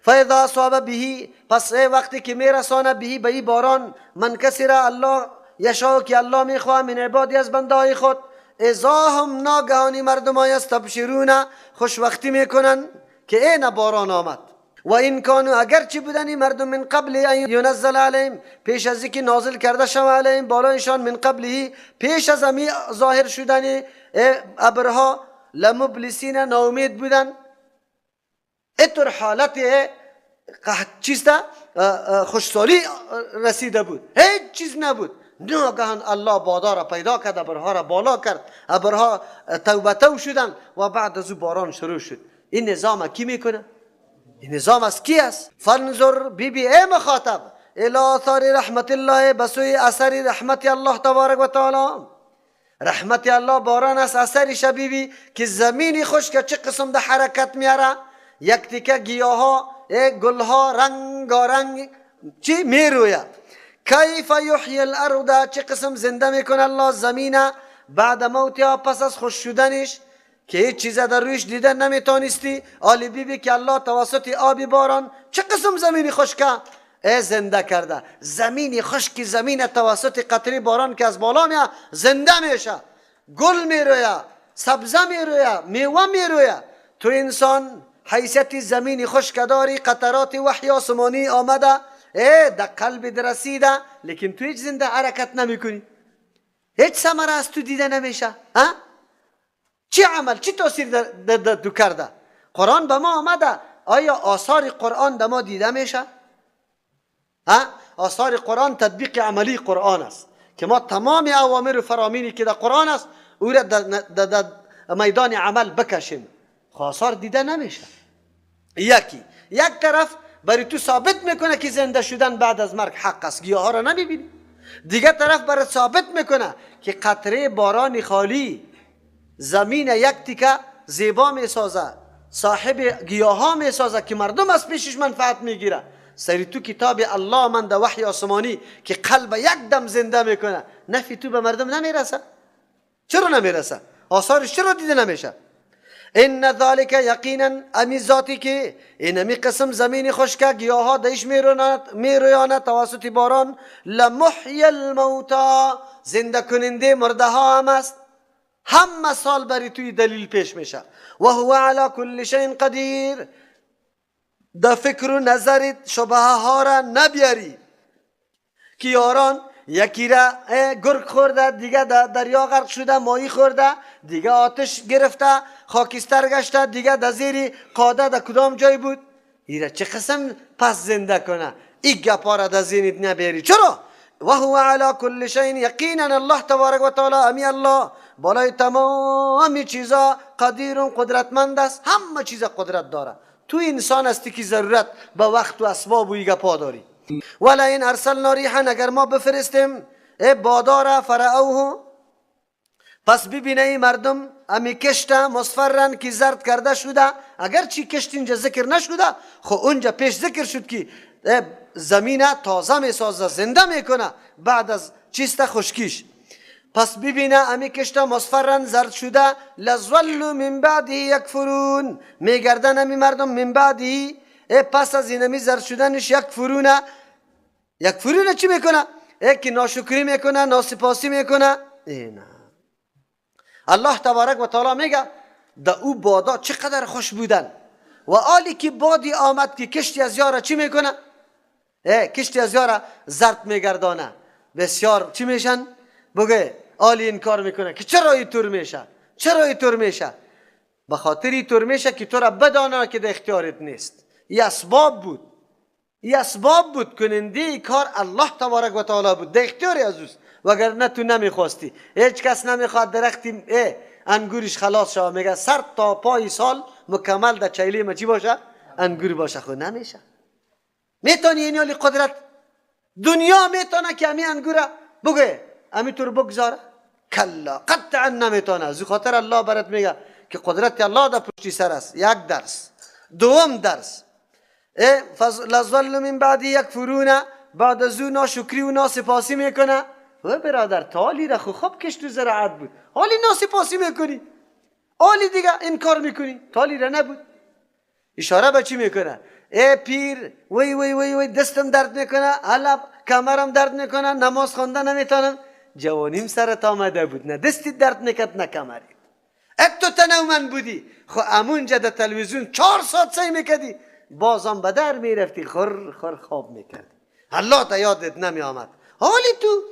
فاذا اصاب به، پس وقتی که میرسانه، به به ای باران، من کسی را الله یشاء که الله میخواه، من عبادی از بنده های خود، اذا هم ناگهانی مردم های یستبشرون خوشوقتی میکنن که این باران آمد. و این کانوا اگرچه بودن این مردم، من قبل ان ینزل علیهم پیش از اینکه نازل کرده شود، علیهم بالایشان، من قبله پیش از امی ظاهر شدن ابرها، لمبلسین ناامید بودن. اتر حالت چیست خشکسالی رسیده بود، هیچ چیز نبود، ناگهان الله بادا را پیدا کرد، ابرها را بالا کرد، ابرها توبه تو شدن و بعد از او باران شروع شد. این نظام کی میکنه؟ این نظام از کی است؟ فانظر بی بی ای مخاطب، الی آثار رحمت الله بسوی اثر رحمت الله تبارک و تعالی. رحمت الله باران است. اثرش ببین که زمین خشک چه قسم ده حرکت میاره، یک تیکه گیاها، گلها رنگارنگ چی میرویه. کیف یحیی الارض چه قسم زنده میکنه الله زمین، بعد موتها پس از خشک شدنش که هیچ چیز در رویش دیده نمیتونستی. آلی ببین که الله توسط آبی باران چه قسم زمینی خشکه زنده کرده. زمین خشک زمین توسط قطره باران که از بالا میاد زنده میشه، گل میرویه، سبزه میرویه، میوه میرویه. تو انسان حیثیت زمین خشک داری، قطرات وحی آسمانی آمده در قلب رسیده، لیکن تو هیچ زنده حرکت نمیکنی، هیچ ثمره از تو دیده نمیشه. ها؟ چی عمل چی تاثیر در تو کرده؟ قرآن به ما آمده، آیا آثار قرآن در ما دیده میشه؟ ها؟ آثار قرآن تطبیق عملی قرآن است که ما تمام اوامر و فرامینی که در قرآن است او را در میدان عمل بکشیم. خب آثار دیده نمیشه. یکی یک طرف برای تو ثابت میکنه که زنده شدن بعد از مرگ حق است، گیاه ها را نمیبینی. دیگه طرف برای ثابت میکنه که قطره باران خالی زمین یک تیکه زیبا میسازه، صاحب گیاه ها میسازه که مردم از پیشش منفعت میگیره. سری تو کتاب الله من در وحی آسمانی که قلب یک دم زنده میکنه، نفی تو به مردم نمیرسه. چرا نمیرسه؟ آثارش چرا دیده نمیشه؟ ان ذلک یقینا امی ذاتی که این امی قسم زمین خشکه گیاه ها دیش میرویانه توسط باران، لمحی الموتی زنده کننده مرده ها هم است. هم سال بری توی دلیل پیش میشه. و هو علی کل شیء قدیر. در فکر و نظرت شبهه ها را نبیاری که یاران یکی را گرگ خورده، دیگه در دریا غرق شده، ماهی خورده، دیگه آتش گرفته، خاکستر گشته، دیگه در زیر قاده در کدام جای بود، ایره چه قسم پس زنده کنه؟ این گپا را در ذهنت نبیاری. چرا؟ و هو علی کل شیء یقینا الله تبارک و تعالی امی الله بالای تمام چیزا قدیر قدرتمند است، همه چیزا قدرت داره. تو انسان هستی که ضرورت به وقت و اسباب و گپا داری. ولئن ارسلنا ریحا اگر ما بفرستیم بادا را، فرأوه پس ببینه ای مردم امی کشت مصفرن که زرد کرده شده. اگر چی کشت اینجا ذکر نشده، خب اونجا پیش ذکر شد که زمین تازه میسازه، زنده میکنه بعد از چیست خشکیش. پس ببینه امی کشت مصفرن زرد شده، لظلوا من بعده یکفرون میگردن امی مردم، من بعده پس از اینمی زرد شدنش، یکفرون یکفرون چی میکنه؟ که ناشکری میکنه، ناسپاسی میکنه. نه الله تبارک و تعالی میگه در او بادا چقدر خوش بودن و آلی که بادی آمد که کشتی از یارا چی میکنه؟ کشتی از یارا زرد میگردانه، بسیار چی میشن؟ بگه آلی انکار میکنه که چرا اینطور میشه؟ چرا اینطور میشه؟ به خاطر اینطور میشه که تو را بدانه که در اختیارت نیست. این اسباب بود، این اسباب بود، کننده کار الله تبارک و تعالی بود، در اختیار از اوست، وگرنه تو نمیخواستی. هیچ کس نمیخواد درختی انگورش خلاص شوه، میگه سر تا پای سال مکمل در چیله ما چی باشه؟ انگور باشه. خود نمیشه. میتونی این حالی قدرت دنیا میتونه که امی انگوره بگه امی تو رو بگذاره؟ کلا، قطعا نمیتونه. از خاطر الله برات میگه که قدرت الله در پشتی سر است. یک درس. دوم درس، لظلوا من بعد یکفرون بعد از او ناشکری و ناسپاسی میکنه. و برادر تالی را خوب کشت و زراعت بود، حالی ناسپاسی میکنی، حالی دیگه انکار میکنی، تالی را نبود. اشاره به چی میکنه؟ ای پیر، وی وی وی وی، دستم درد میکنه، حالا کمرم درد میکنه، نماز خوانده نمیتونم. جوانیم سرت آمده بود، نه دستی درد میکرد نه کمری. تو تنومند بودی، خو امونجا در تلویزیون 4 ساعت سی میکردی، بازم به در میرفتی، خور خور خواب میکردی، الله تا یادت نمی آمد. حالی تو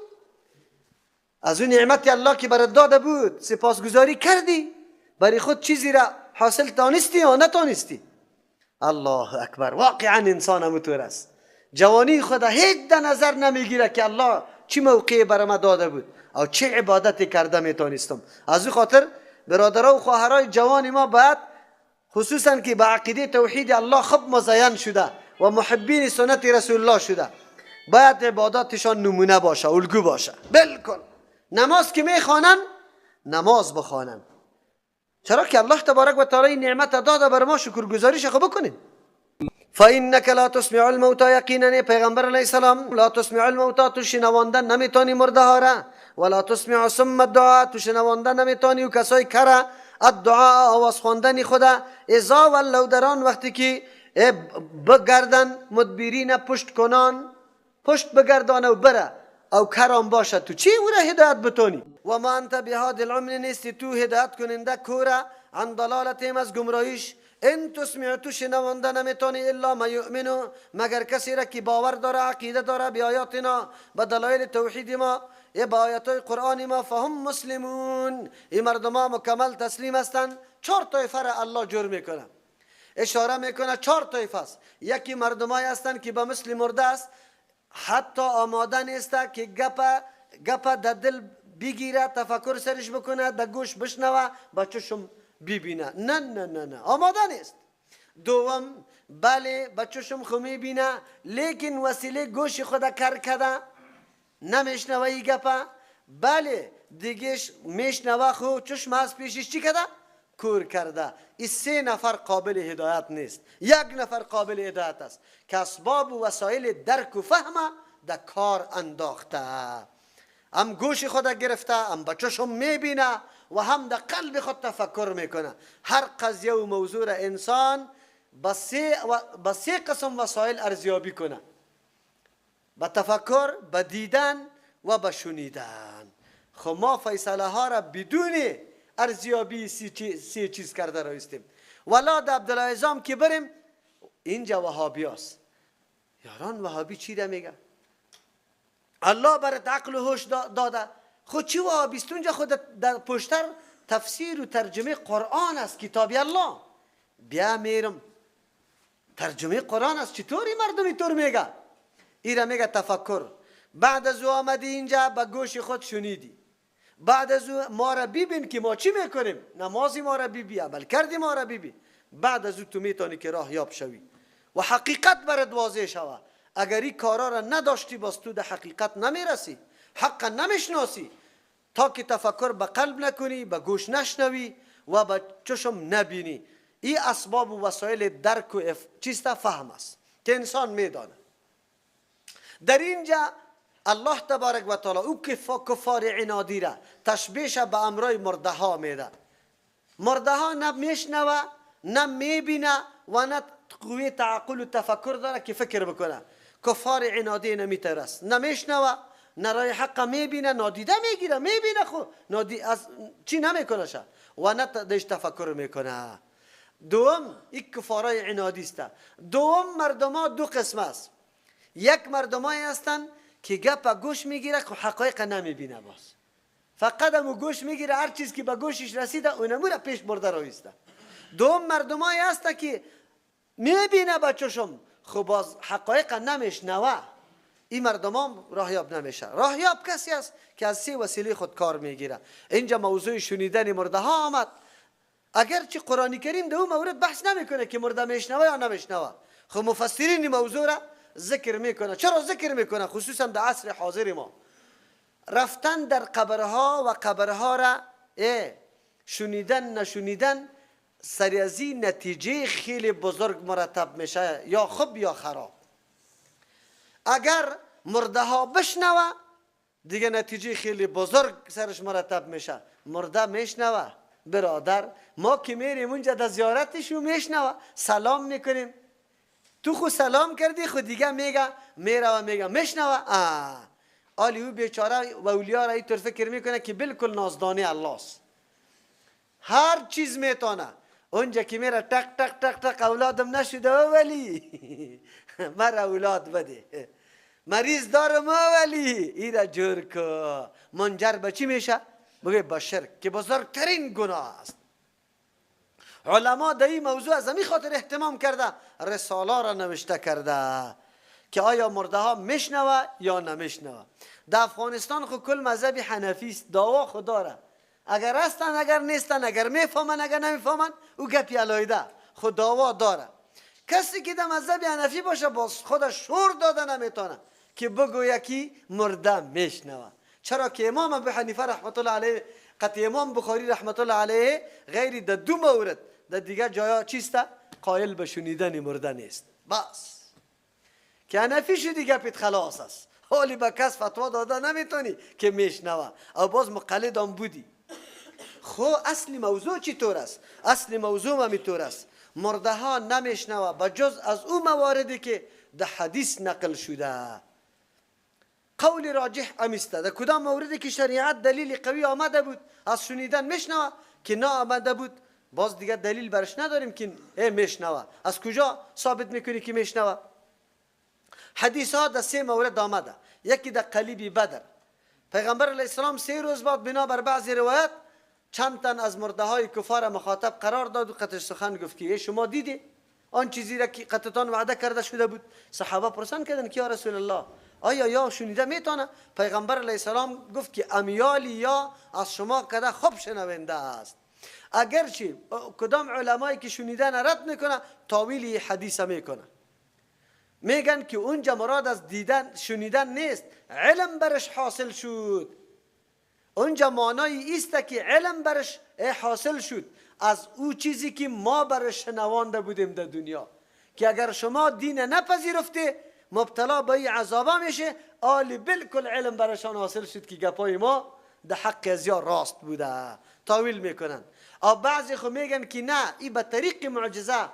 از اون نعمت الله که برات داده بود سپاسگزاری کردی؟ برای خود چیزی را حاصل تانستی یا نتانستی؟ الله اکبر. واقعا انسان همونطور است، جوانی خود هیچ در نظر نمیگیره که الله چی موقعی برای ما داده بود او چه عبادتی کرده میتونستم. از او خاطر برادرها و خواهرای جوان ما باید، خصوصا که به عقیده توحید الله خوب مزین شده و محبین سنت رسول الله شده، باید عباداتشان نمونه باشه، الگو باشه. بالکل نماز که میخوانن، نماز بخوانن، چرا که الله تبارک و تعالی نعمت داده بر ما، شکرگزاریش خو بکنیم. فإنك لا تسمع الموتى، یقینا پیغمبر علیه السلام، لا تسمع الموتى، تو شنواندن نمیتونی مرده ها را، ولا تسمع الصم الدعاء، تو شنواندن نمیتونی و کسای کره الدعاء، آواز خواندن خوده، اذا ولوا، در آن وقتی که بگردن، مدبرین، پشت کنان، پشت بگردانه و بره او کرام باشه، تو چی او را هدایت بتونی؟ و ما انت بهاد العمی، نیستی تو هدایت کننده کوره، عن ضلالتهم، از گمراهیش. ان تسمع، تو شنوانده نمیتونی، الا من یؤمن، مگر کسی را که باور داره، عقیده داره، بیاآیاتنا، به دلایل توحید ما، به آیات قرآن ما، فهم مسلمون، این مردم ها مکمل تسلیم هستند. چهار طایفه را الله جور میکنه، اشاره میکنه. چهار طایفه است. یکی مردمای هستند که به مثل مرده است، حتی آماده نیست که گپ گپ در دل بگیره، تفکر سرش بکنه، در گوش بشنوه، با چشم ببینه. نه نه نه نه، آماده نیست. دوم، بله، با چشم خو میبینه، لیکن وسیله گوش خود کر کرده، نمیشنوه ای گپه. بله، دیگهش میشنوه، خو چشم از پیشش چی کرده؟ کور کرده. این سه نفر قابل هدایت نیست. یک نفر قابل هدایت است که اسباب و وسایل درک و فهم در کار انداخته، هم گوش خود گرفته، هم با چشم میبینه و هم در قلب خود تفکر میکنه. هر قضیه و موضوع را انسان با سه قسم وسایل ارزیابی کنه: با تفکر، با دیدن و با شنیدن. خب ما فیصله ها را بدون ارزیابی سه چیز کرده رایستیم. ولا د عبدالعظام که بریم، اینجا وهابی هست. یاران، وهابی چی را میگه؟ الله برات عقل و هوش داده، خود چی وهابی است؟ اونجا خود در پشتر تفسیر و ترجمه قرآن است، کتابی الله. بیا میرم، ترجمه قرآن است، چطوری مردمی طور میگه؟ ایره میگه تفکر. بعد از او آمدی اینجا، به گوش خود شنیدی. بعد از او ما را ببین که ما چی میکنیم، نمازی ما را ببین، عمل کردی ما را ببین. بعد از او تو میتونی که راه یاب شوی و حقیقت برات واضح شوه. اگر این کارا را نداشتی، باز تو در حقیقت نمیرسی، حق نمیشناسی، تا که تفکر به قلب نکنی، به گوش نشنوی و به چشم نبینی. این اسباب و وسایل درک و چیست؟ فهم است که انسان میدانه. در اینجا الله تبارک و تعالی او کفار عنادی را تشبیه به امرای مرده ها میده. مرده ها نه میشنوه، نه میبینه و نه قوه تعقل و تفکر داره که فکر بکنه. کفار عنادی نمیترس، نه میشنوه، نه راه حق میبینه، نادیده میگیره، میبینه خو نادی از چی نمیکنه شه و نه دش تفکر میکنه. دوم، یک کفارای عنادی است. دوم، مردم ها دو قسم است. یک، مردمایی هستند که گپ گوش میگیره که حقایق نمیبینه، باز فقط امو گوش میگیره، هر چیز که به گوشش رسیده اونمو را پیش برده رویسته. دوم، مردمایی هست که میبینه با چشم، خب باز حقایق نمیشنوه. این مردمان راهیاب نمیشه. راهیاب کسی است که از سه وسیله خود کار میگیره. اینجا موضوع شنیدن مرده ها آمد، اگرچه قرآن کریم در اون مورد بحث نمیکنه که مرده میشنوه یا نمیشنوه، خب مفسرین موضوع را ذکر میکنه. چرا ذکر میکنه؟ خصوصا در عصر حاضر ما رفتن در قبرها و قبرها را شنیدن نشنیدن، سری ازی نتیجه خیلی بزرگ مرتب میشه، یا خوب یا خراب. اگر مرده ها بشنوه، دیگه نتیجه خیلی بزرگ سرش مرتب میشه. مرده میشنوه، برادر ما که میریم اونجا در زیارتش میشنوه، سلام میکنیم، تو خو سلام کردی خو دیگه میگه میره و میگه میشنوه. آلی او بیچاره و اولیا را اینطور فکر میکنه که بالکل نازدانی الله است، هر چیز میتونه. اونجا که میره تق تق تق تق اولادم نشده ولی مرا اولاد بده، مریض دارم ولی ایرا جور که منجر به چی میشه؟ بگه به شرک که بزرگترین گناه است. علما در این موضوع از همین خاطر اهتمام کرده، رساله را نوشته کرده که آیا مرده ها میشنوه یا نمیشنوه. در افغانستان خو کل مذهب حنفی است، دعوا خود داره، اگر هستن اگر نیستن، اگر میفهمن اگر نمیفهمن، او گپی علایده خود دعوا داره. کسی که در مذهب حنفی باشه باز خودش شور داده نمیتونه که بگویه که مرده میشنوه. چرا که امام ابو حنیفه رحمت الله علیه، قطع امام بخاری رحمت الله علیه غیر در دو مورد در دیگر جایا چیسته؟ قائل به شنیدن مرده نیست. بس که حنفی شدی گپت خلاص است، حالی به کس فتوا داده نمیتونی که میشنوه، او باز مقلد هم بودی. خو اصل موضوع چطور است؟ اصل موضوع همیطور است، مرده ها نمیشنوه به جز از او مواردی که در حدیث نقل شده. قول راجح امیسته در کدام موردی که شریعت دلیل قوی آمده بود از شنیدن میشنوه، که نه آمده بود باز دیگه دلیل برش نداریم که میشنوه. از کجا ثابت میکنی که میشنوه؟ حدیث ها در سه مورد آمده. یکی در قلیب بدر، پیغمبر علیه السلام 3 روز بعد بنابر بعضی روایت چند تن از مرده های کفار مخاطب قرار داد و قطع سخن گفت که شما دیدی آن چیزی را که قطعتان وعده کرده شده بود؟ صحابه پرسان کردن که یا رسول الله آیا یا شنیده میتونه؟ پیغمبر علیه السلام گفت که امیالی یا از شما کده خوب شنونده است. اگرچه کدام علمایی که شنیدن رد میکنه تاویل حدیث میکنه، میگن که اونجا مراد از دیدن شنیدن نیست، علم برش حاصل شد. اونجا معنای ایست که علم برش حاصل شد از او چیزی که ما برش شنوانده بودیم در دنیا، که اگر شما دین نپذیرفته مبتلا به این عذابا میشه. آلی بالکل علم برشان حاصل شد که گپای ما در حق ازیا راست بوده، تاویل میکنن. او بعضی خو میگن که نه، این به طریق معجزه،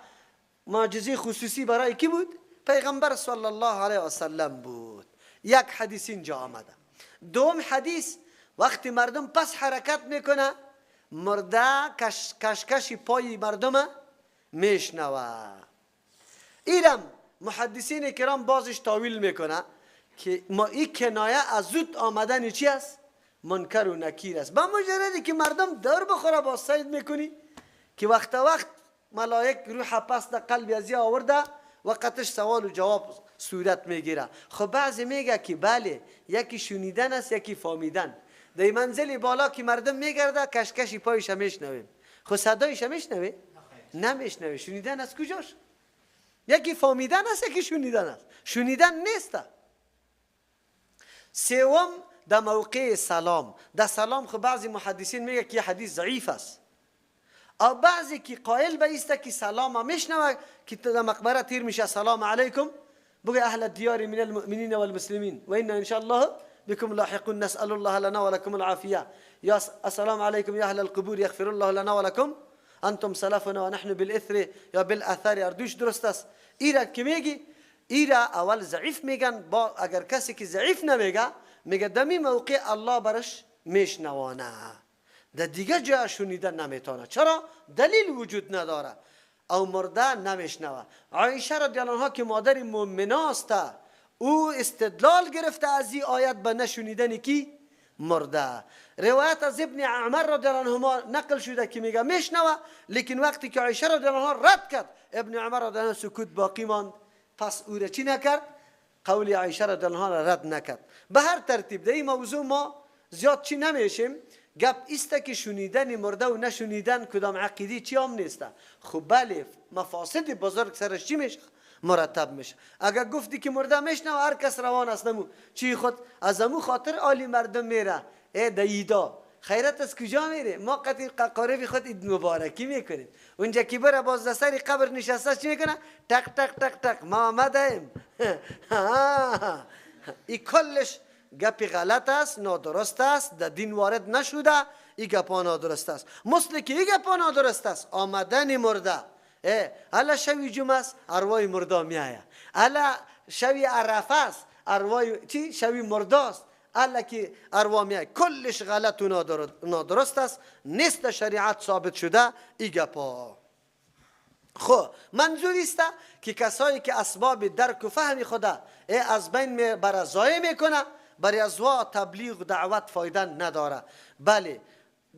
معجزه خصوصی برای کی بود؟ پیغمبر صلی الله علیه و سلم بود. یک حدیث اینجا آمده. دوم حدیث وقتی مردم پس حرکت میکنه مرده کشکش پای مردم میشنوه. ایرم محدثین کرام بازش تاویل میکنه که ما این کنایه از زود آمدن چی است؟ منکر و نکیر است. با مجردی که مردم در بخوره باز سید میکنی که وقت وقت ملائک روح پس در قلب ازی آورده وقتش سوال و جواب صورت میگیره. خب بعضی میگه که بله یکی شنیدن است یکی فهمیدن. در منزل بالا که مردم میگرده کشکشی پایش میشنویم، خب صدایش میشنوی؟ نمیشنوی. شنیدن از کجاش؟ یکی فهمیدن است یکی شنیدن است. شنیدن نیست. سوم در موقع سلام. در سلام خب بعضی محدثین میگه که حدیث ضعیف است، او بعضی که قائل به ایسته که سلام میشنوه که در مقبره تیر میشه سلام علیکم، بگه اهل الدیار من المؤمنین والمسلمین و انا ان شاء الله بكم لاحقون نسأل الله لنا ولكم العافية، یا السلام علیکم یا اهل القبور یغفر الله لنا ولكم انتم سلفنا ونحن بالاثر یا بالاثار. اردوش درست است. ایرا که میگی ایرا اول ضعیف میگن، با اگر کسی که ضعیف نمیگه میگه دمی موقع الله برش میشنوانه، در دیگه جا شنیدن نمیتونه. چرا؟ دلیل وجود نداره. او مرده نمیشنوه. عایشه رضی الله عنها که مادر مؤمناست او استدلال گرفته از این آیت به نشنیدن کی؟ مرده. روایت از ابن عمر رضی الله عنهما نقل شده که میگه میشنوه، لیکن وقتی که عایشه رضی الله عنها رد کرد ابن عمر رضی الله عنه سکوت باقی ماند. پس او را چی نکرد؟ قول عایشه رضی الله عنها را رد نکرد. به هر ترتیب در این موضوع ما زیاد چی نمیشیم. گپ ایست که شنیدن مرده و نشنیدن کدام عقیده چی هم نیست. خب بله مفاسد بزرگ سرش چی میشه؟ مرتب میشه. اگر گفتی که مرده میشنه و هر کس روان است نمو چی خود از امو خاطر عالی مردم میره ای دیدا خیرت از کجا میره؟ ما قطعی قارب خود عید مبارکی میکنیم. اونجا که بره باز در سر قبر نشسته چی میکنه؟ تق تق تق تق ما آمدیم. این کلش گپی غلط است، نادرست است، در دین وارد نشده. این گپا نادرست است. مثل که این گپا نادرست است آمدن مرده، الا شوی جمعه است اروای مرده میآید، الا شوی عرفه است اروای چی شوی مرده است، الا که اروا میآید. کلش غلط و نادرست است، نیست شریعت ثابت شده این گپا. خب منظور است که کسایی که اسباب درک و فهم خدا از بین بر ضایع میکنه، برای از وا تبلیغ و دعوت فایده نداره. بله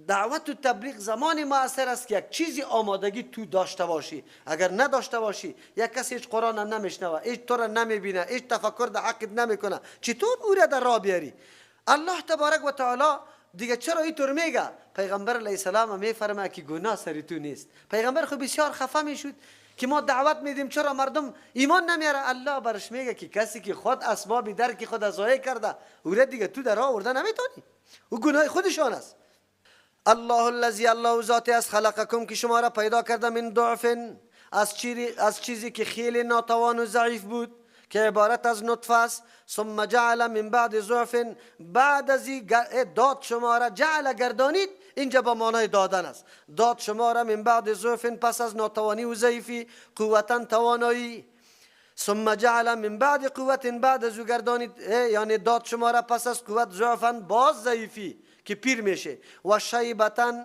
دعوت و تبلیغ زمان مؤثر است که یک چیزی آمادگی تو داشته باشی. اگر نداشته باشی، یک کسی هیچ قرآن نمیشنوه، هیچ تو را نمیبینه، هیچ تفکر در حقت نمیکنه، چطور او را در راه بیاری؟ الله تبارک و تعالی دیگه چرا اینطور میگه؟ پیغمبر علیه السلام میفرماید که گناه سر تو نیست. پیغمبر خب بسیار خفه میشد که ما دعوت میدیم چرا مردم ایمان نمیاره. الله برش میگه که کسی که خود اسباب درک خود ضایع کرده او را دیگه تو در راه آورده نمیتونی، او گناه خودشان است. الله الذی الله ذاتی از خلقکم که شما را پیدا کرده من ضعف، از چیزی که خیلی ناتوان و ضعیف بود که عبارت از نطفه است. ثم جعل من بعد ضعف، بعد از داد شما را، جعل گردانید اینجا با معنای دادن است، داد شما را من بعد ضعف پس از ناتوانی و ضعیفی، قوتا توانایی. ثم جعل من بعد قوت، بعد از گردانید یعنی داد شما را پس از قوت ضعفا باز ضعیفی که پیر میشه، و شیبتا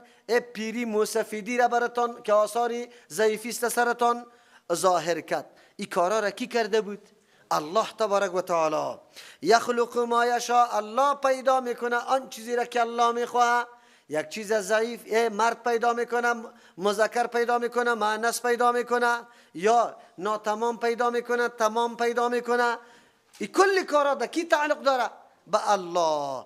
پیری موسفیدی را براتان که آثاری ضعیفی است سرتان ظاهر کرد. این کارا را کی کرده بود؟ الله تبارک و تعالی. یخلق ما یشاء، الله پیدا میکنه آن چیزی را که الله میخواه. یک چیز ضعیف مرد پیدا میکنه، مذکر پیدا میکنه، مؤنث پیدا میکنه، یا ناتمام پیدا میکنه، تمام پیدا میکنه. این کل کارا در کی تعلق داره؟ به الله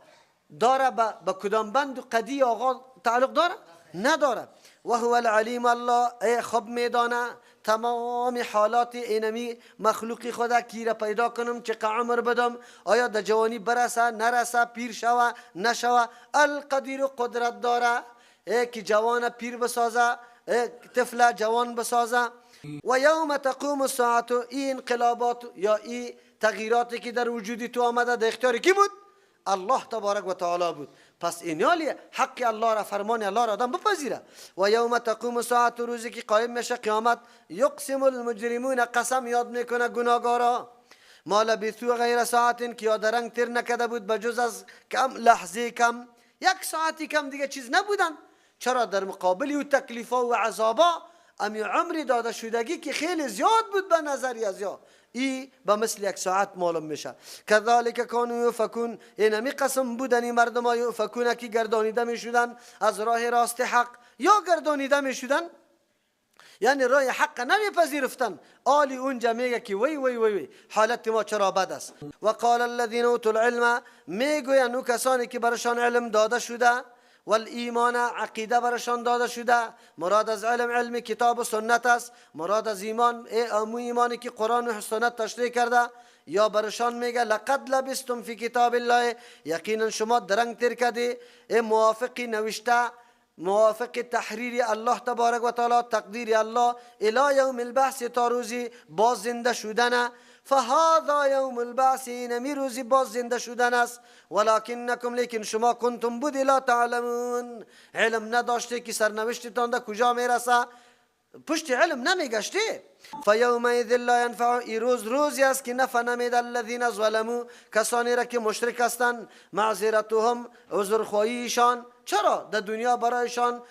داره. به کدام بند و قدی آقا تعلق داره؟ نداره. و هو العلیم، الله خوب میدانه تمام حالات اینمی مخلوقی خدا کی را پیدا کنم، چه عمر بدم، آیا در جوانی برسه نرسه، پیر شوه نشوه. القدیر قدرت داره که جوان پیر بسازه، طفل جوان بسازه. و یوم تقوم الساعة، این انقلابات یا این تغییراتی که در وجودی تو آمده در اختیار کی بود؟ الله تبارک و تعالی بود. پس اینالی حق الله را، فرمان الله را آدم بپذیره. و یوم تقوم الساعة، روزی که قایم میشه قیامت، یقسم المجرمون، قسم یاد میکنه گناهگارا، ما لبثوا غیر ساعت، که یا درنگ تیر نکرده بود بجز از کم لحظه کم، یک ساعتی کم دیگه چیز نبودن. چرا؟ در مقابل او تکلیفا و عذابا امی عمری داده شدگی که خیلی زیاد بود به نظر از یا ای به مثل یک ساعت معلوم میشه. کذالک کانوا یؤفکون، اینمی قسم بودن این مردم ها یؤفکون که گردانیده میشدن از راه راست حق، یا گردانیده میشدن یعنی راه حق نمیپذیرفتن. آلی اونجا میگه که وی وی وی وی حالت ما چرا بد است. و قال الذین اوتوا العلم، میگوین او کسانی که برشان علم داده شده، والایمان عقیده برشان داده شده. مراد از علم علم کتاب و سنت است، مراد از ایمان امو ایمانی که قرآن و سنت تشریح کرده. یا برشان میگه لقد لبستم فی کتاب الله، یقینا شما درنگ تیر کردی موافق نوشته، موافق تحریر الله تبارک و تعالی، تقدیر الله، الی یوم البعث، تا روزی باز زنده شدن. فهذا یوم البعث، اینمی روزی باز زنده شدن است. ولکنکم، لیکن شما کنتم بودی لا تعلمون، علم نداشته که سرنوشتتان در کجا میرسه، پشت علم نمیگشتی. فیومئذ لا ینفع، ای روز روزی است که نفع نمیده الذین ظلموا، کسانی را که مشرک هستند، معذرتهم عذرخواهیشان. چرا؟ در دنیا برایشان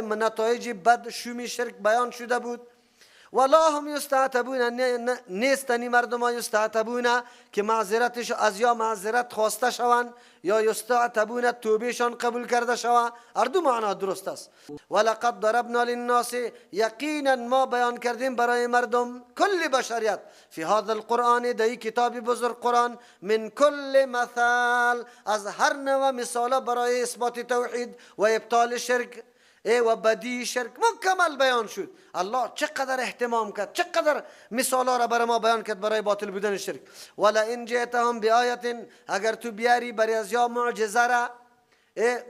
نتایج بد شومی شرک بیان شده بود. ولا هم یستعتبون، نیستنی مردم ها یستعتبون که معذرتش از یا معذرت خواسته شوند یا یستعتبون توبهشان قبول کرده شوند، هر دو معنا درست است. ولقد ضربنا للناس، یقینا ما بیان کردیم برای مردم کل بشریت، فی هذا القرآن، در کتاب بزرگ قرآن، من کل مثال، از هر نوع مثال برای اثبات توحید و ابطال شرک و بدی شرک مکمل بیان شد. الله چقدر اهتمام کرد، چقدر مثالا را برای ما بیان کرد برای باطل بودن شرک. ولئن جئتهم بآیة، اگر تو بیاری برای از یا معجزه را،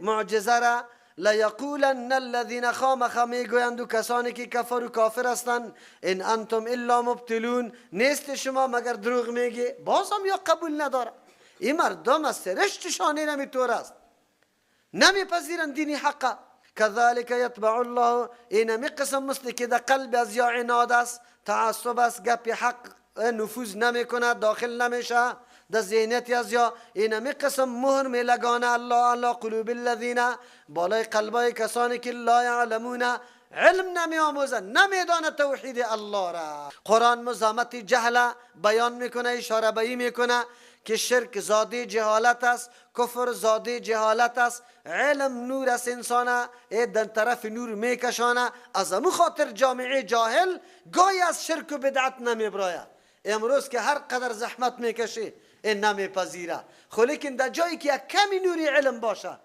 معجزه را، لیقولن الذین خامخا میگویند کسانی که کفر و کافر هستند، ان انتم الا مبتلون، نیست شما مگر دروغ میگی. باز هم یا قبول نداره. این مردم از سرشتشان نمیطور است. نمیپذیرن دین حقه. كذلك يتبع الله، اینمی قسم مثل که در قلب از یا عناد است، تعصب است، گپ حق نفوذ نمیکنه، داخل نمیشه در ذهنیت از یا، اینمی قسم مهر میلگانه الله علی قلوب الذین، بالای قلبای کسانی که لا یعلمون، علم نمی آموزن، نمیدانه توحید الله را. قرآن مزامت جهل بیان میکنه، اشاره به میکنه که شرک زاده جهالت است، کفر زاده جهالت است، علم نور است، انسانه در طرف نور میکشانه. از امو خاطر جامعه جاهل گاهی از شرک و بدعت نمیبرایه. امروز که هر قدر زحمت میکشه این نمیپذیره، خو لیکن در جایی که یک کمی نوری علم باشه،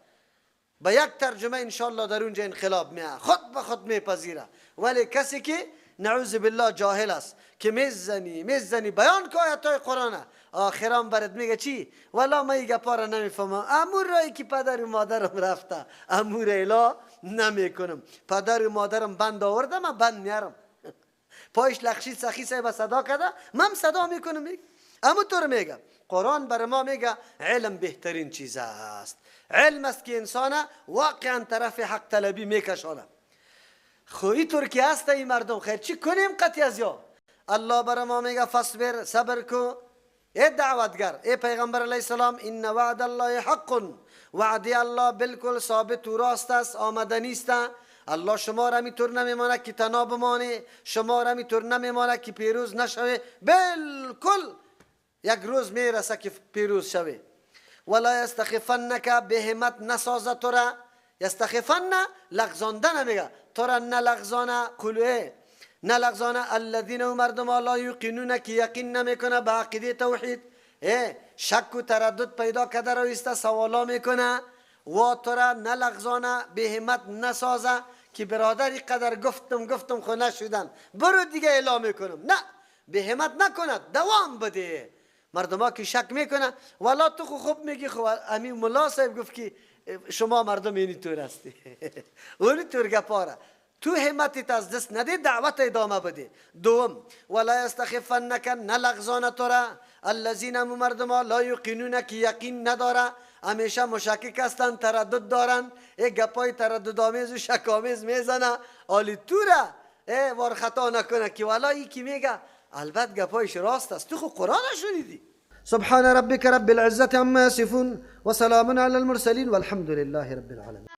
با یک ترجمه انشالله در اونجا انقلاب میه، خود به خود میپذیره. ولی کسی که نعوذ بالله جاهل است که میزنی بیان که آیتای قرآنه، آخرام برات میگه چی؟ والا من این گپا را نمیفهمم، امور رایی که پدر و مادرم رفته امور الا نمیکنم، پدر و مادرم بند آورده من بند میارم، پایش لخشید سخی صاحب صدا کرده من صدا میکنم. امو طور میگه قرآن بر ما میگه علم بهترین چیز است، علم است که انسان واقعا طرف حق طلبی میکشانه. خو اینطور که هست این مردم خیر چی کنیم قطعی از یا؟ الله بر ما میگه فاصبر، صبر کو ای دعوتگر، ای پیغمبر علیه السلام، ان وعد الله حق، وعده الله بالکل ثابت و راست است، آمدنی است. الله شما را میتور نمیمانه که تنها بمانه، شما را میتور نمیمانه که پیروز نشوه، بالکل یک روز میرسه که پیروز شوه. ولا یستخفنک، به همت نسازه تو را، یستخفن لغزاندن میگه، تو را نلغزانه، قلوه نلغزانه الذین و مردم لا یوقنون، که یقین نمیکنه به عقیده توحید، شک و تردد پیدا کرده رویسته، سوالا میکنه، و تو را نلغزانه، به همت نسازه که برادری قدر گفتم خو نشدن، برو دیگه اعلام میکنم، نه به همت نکند، دوام بده. مردم ها که شک میکنه والا تو خوب میگی، خو امین ملا صاحب گفت که شما مردم اینی طور هستی، اونی طور گپاره، تو همتت از دست ندی، دعوت ادامه بده. دوم ولا یستخفنک، نلغزانه تو را الذین مردم لا یوقنون، که یقین نداره، همیشه مشکک هستن، تردد دارن، ای گپای تردد آمیز و شک آمیز میزنه، آلی تو را وار خطا نکنه که والا ای که میگه البته گپایش راست است، تو خو قرآن شنیدی. سبحان ربك رب العزة عما يصفون وسلام على المرسلين والحمد لله رب العالمين.